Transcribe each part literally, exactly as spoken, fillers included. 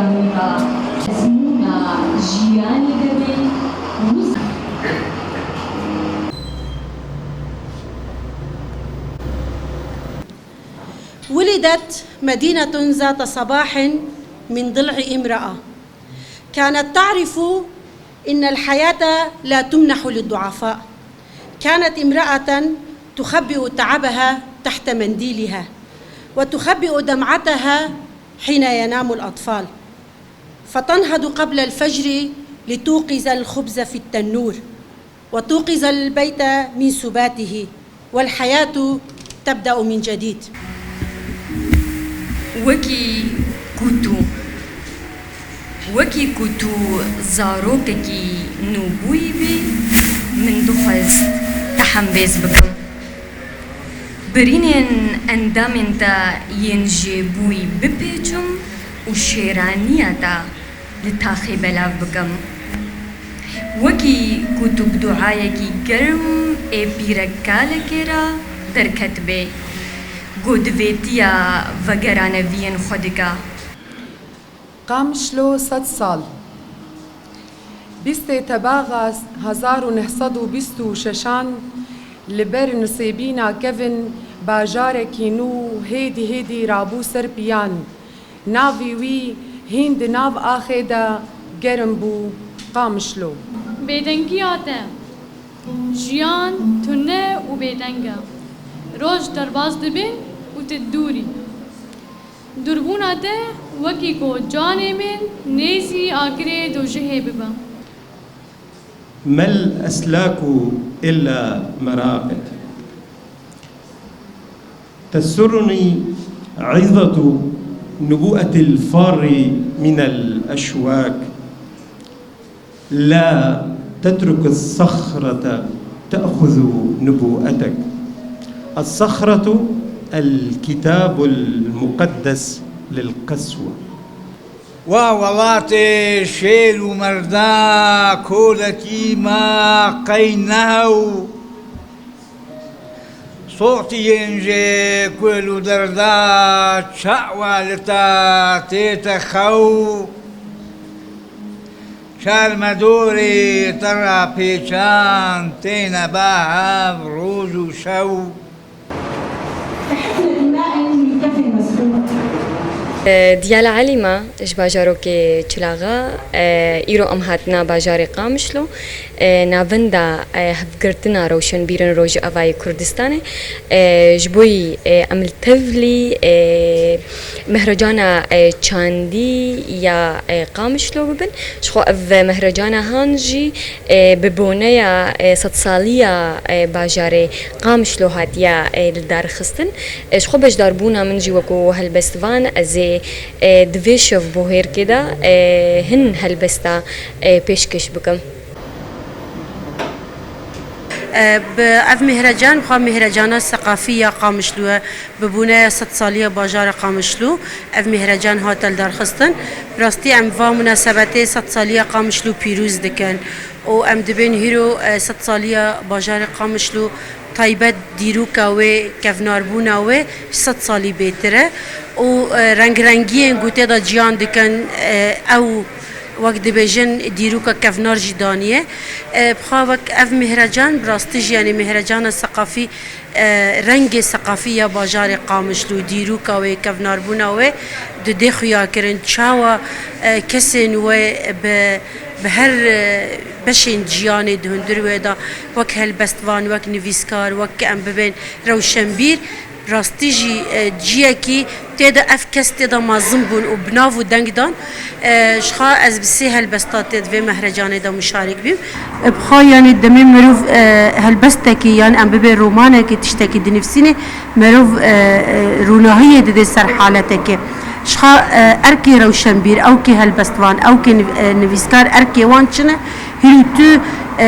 Ezmûna jiyanê demê wisa. ولدت مدينة ذات صباح من ضلع امرأة كانت تعرف إن الحياة لا تمنح للضعفاء. كانت امرأة تخبئ تعبها تحت منديلها، وتخبئ دمعتها حين ينام الأطفال، فتنهض قبل الفجر لتوقظ الخبز في التنور، وتوقظ البيت من سباته، والحياة تبدأ من جديد. Wekî ku tu, wekî ku tu zarokekî nûbûyî bî, min dixwest te hembêz bikim. Birînên endamên te yên jêbûyî bipêçim û şêraniya te li taxê belav bikim. Wekî ku tu bi duayekî germ ê pîrek kalekê re derketibê, ku divêtiya vegeraneviyên xwe dike. Qamişlo sed sal. Bîstê Tebaxa hezar û neh sed û bîst û şeşan li ber nisêbîna kevin bajarekî nû hêdî hêdî rabû ser piyan. Navê wî hîn di nav axê de germ bû, Qamişlo. Bêdengiya te. Jiyan tune û bêdeng e. Roj derbas dibin û tu dûr î. Dûrbûna te wekî ku canê min nêzî agirê dojihê bibe. ما الأسلاك إلا مراقد. تسرني عظة نبوءة الفار من الأشواك. لا تترك الصخرة تأخذ نبوءتك. الصخرة الكتاب المقدس للقسوة. Wa welatê şêr û merda, kolekî ma qey nehew. Sotiyên jê ku li derda çawa li te tête xew. Çermedorê te re pêçan têne ba hev roj û şew. Diyala Elî me ji bajarokê Çilaxa, e, îro em hatine bajarê Qamişlo, e, navenda, e, hevgirtina rewşenbîrên Rojavayê Kurdistanê, e, ji bo yî, e, em li tevlî, e, mehrocana, e, çandî ya, e, Qamişlo bibin. Ji xwe ev mehrocana han jî, e, bi boneya, e, sedsaliya, e, bajarê Qamişlo hatiye, e, lidarxistin. E, ji xwe beşdarbûna min jî wekû helbestvan, ez ê, e, di vê şev bohêrkê de, e, hin helbesta, e, pêşkêş bikim. E, bi ev mihrecan, xwe mihrecana seqafî ya Qamişlo ye. Bi bûneya sedsaliya bajarê Qamişlo ev mihrecan hate lidarxistin. Bi rastî em va munasebetê sedsaliya Qamişlo pîroz dikin û em dibên hîro, e, sedsaliya bajarê Qamişlo taybet dîroka wê, kevnarbûna wê ji sed salî bêtir e û, e, rengrengiyên ku tê de ciyan dikin, e, ew wek dibêjin dîroka kevnar jî daniye. E, bi xwe wek ev mihrecan, bi rastî jî, yanî mihrecana seqafî, e, rengê seqafî ya bajarê Qamişlo, dîroka wê, kevnarbûna wê didê xuya kirin. Çawa, e, kesên wê bi, bi her, e, beşên jiyanê di hundir wê de wek helbestvan, wek nivîskar, wek em bibên rewşenbîr, rastî jî, e, ciyekî tê de ev kes tê de mezin bûn û bi nav û deng dan. E, ji xwe ez bi sê helbesta tê di vê mehrecanê de muşarîk bîm. E, bi xwe, yanî demê mirov, e, helbestekî yan em bibê romanekî, tiştekî dinivîsînê, mirov, e, e, rûnahiyê didê ser haletekê. Ji xwe, e, erkê rewşenbîr, ewkê helbestvan, ewkê niv-, e, nivîskar, erkê wan çi ne? Hîrî tu, e,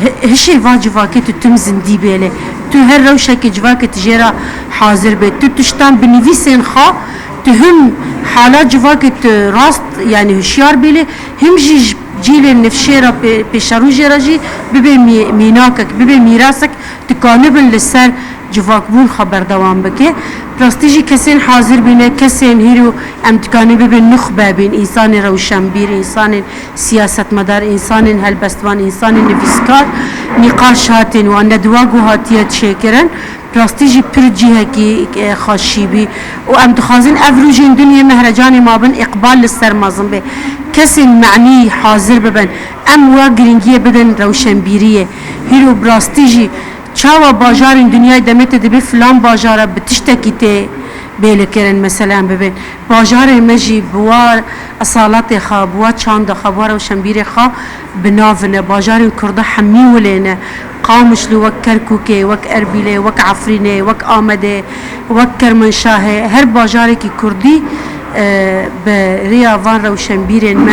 hi-, hişê va civakê tu tim zindî bêlê. Tu her rewşekê civakê tu jê re hazir bê. Tu tiştan bi nivîsên xwe, tu him hala civakê tu rast, yanî hişyar bêlê, him jî ji cîlên nifşê re pê-, pêşerojê re jî bibê mî-, mînakek, bibê mîrasek, dikanibin li ser civakbûn xwe berdewam bike. Rastî jî kesên hazir bîne, kesên hîro em dikanî bibin nuxbe bîn, însanên rewşenbîr, însanên siyasetmedar, însanên helbestvan, însanên nivîskar nîqaş hatin wan, nedwa ku hatiye çêkirin. Rastî jî pir cihekî, e, xweşî bî û em dixwazin ev rojên dunê mehrecanê ma bin îqbal li ser mezin bê. Kesên menî hazir bibin. Em wa girîngiyê bidin rewşenbîriyê. Hîro bi rastî jî çawa bajarên dinyayê demê te dibê filan bajara bi tiştekî tê bêlikirin, meselen bibin. Bajarê me jî bi wa esaletê xwe, bi wa çanda xwe, bi wa rewşenbîrê xwe bi nav in e. Bajarên Kurda hemî wilê ne. Qamişlo wek Kerkûkê, wek Erbîlê, wek Efrînê, wek Amedê, wek Kermenşahê, her bajarekî Kurdî, e, bi rêya van rewşenbîrên me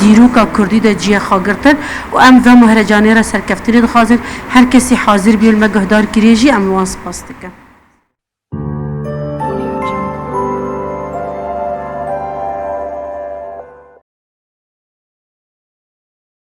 di dîroka Kurdî de cihê xwe girtin û em vê mehrecanê re serkeftinê dixwazin. Her kesî hazir bîyo li me guhdar kiriye jî em li wan spas dikin.